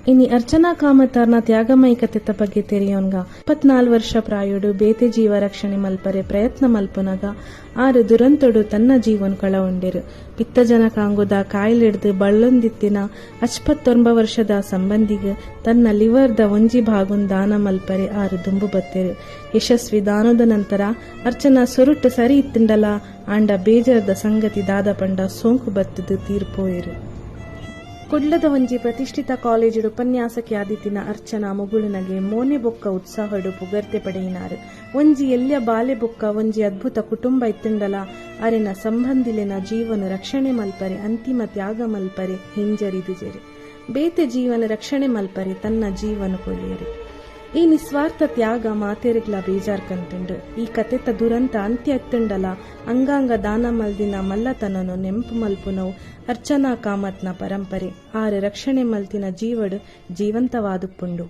ಇನಿ ಅರ್ಚನಾ ಕಾಮತಾರ್ನ ತ್ಯಾಗಮಯಿ ಕತೆತ ಬಗ್ಗೆ ತೆರಿಯೊನ್ಗ. 24 ವರ್ಷ ಪ್ರಾಯೊಡು ಬೇತೆ ಜೀವ ರಕ್ಷಣೆ ಮಲ್ಪರೆ ಪ್ರಯತ್ನ ಮಲ್ಪುನಗ ಆರ್ ದುರಂತೊಡು ತನ್ನ ಜೀವನ್ ಕಳವೊಂಡೆರ್. ಪಿತ್ತಜನಕಾಂಗೊದ ಕಾಯಿಲೆಡ್ದ್ ಬಳಲೊಂದಿತ್ತಿನ 59 ವರ್ಷದ ಸಂಬಂಧಿಗ್ ತನ್ನ ಲಿವರ್ ದ ಒಂಜಿ ಭಾಗೊನ್ ದಾನ ಮಲ್ಪರೆ ಆರ್ ದುಂಬು ಬತ್ತೆರ್. ಯಶಸ್ವಿ ದಾನೊದ ನಂತರ ಅರ್ಚನಾ ಸುರುಟ್ ಸರಿ ಇತ್ತ್ಂಡಲ ಆಂಡ ಬೇಜಾರ್ ದ ಸಂಗತಿ ದಾದ ಪಂಡ ಸೋಂಕು ಬತ್ತ್ ದ್ ತೀರ್ ಪೋಯೆರ್. ಕುಡ್ಲದ ಒಂಜಿ ಪ್ರತಿಷ್ಠಿತ ಕಾಲೇಜಿಡ್ ಉಪನ್ಯಾಸಕಿ ಆದಿತ್ತಿನ ಅರ್ಚನಾ ಮುಗುಳುನಗೆ ಮೋನೆ ಬೊಕ್ಕ ಉತ್ಸಾಹಡ್ ಪುಗರ್ತೆ ಪಡೆಯಿನಾರ್. ಒಂಜಿ ಎಲ್ಯ ಬಾಲೆ ಬೊಕ್ಕ ಒಂಜಿ ಅದ್ಭುತ ಕುಟುಂಬ ಇತ್ತ್ಂಡಲ ಅರೆನ ಸಂಬಂಧಿಲೆನ ಜೀವನ್ ರಕ್ಷಣೆ ಮಲ್ಪರೆ ಅಂತಿಮ ತ್ಯಾಗ ಮಲ್ಪರೆ ಹಿಂಜರಿದಿಜೆರ್. ಬೇತೆ ಜೀವನ್ ರಕ್ಷಣೆ ಮಲ್ಪರೆ ತನ್ನ ಜೀವನ್ ಕೊರಿಯೆರ್. ಈ ನಿಸ್ವಾರ್ಥ ತ್ಯಾಗ ಮಾತೆರೆಗ್ಲಾ ಬೇಜಾರ್ ಕಂತುಂಡು. ಈ ಕತೆತ ದುರಂತ ಅಂತ್ಯ ಇತ್ತ್ಂಡಲ ಅಂಗಾಂಗ ದಾನ ಮಲ್ದಿನ ಮಲ್ಲತನೊನು ನೆಂಪು ಮಲ್ಪುನವು ಅರ್ಚನಾ ಕಾಮತ್ ನ ಪರಂಪರೆ. ಆರ್ ರಕ್ಷಣೆ ಮಲ್ತಿನ ಜೀವಡ್ ಜೀವಂತವಾದುಪ್ಪುಂಡು.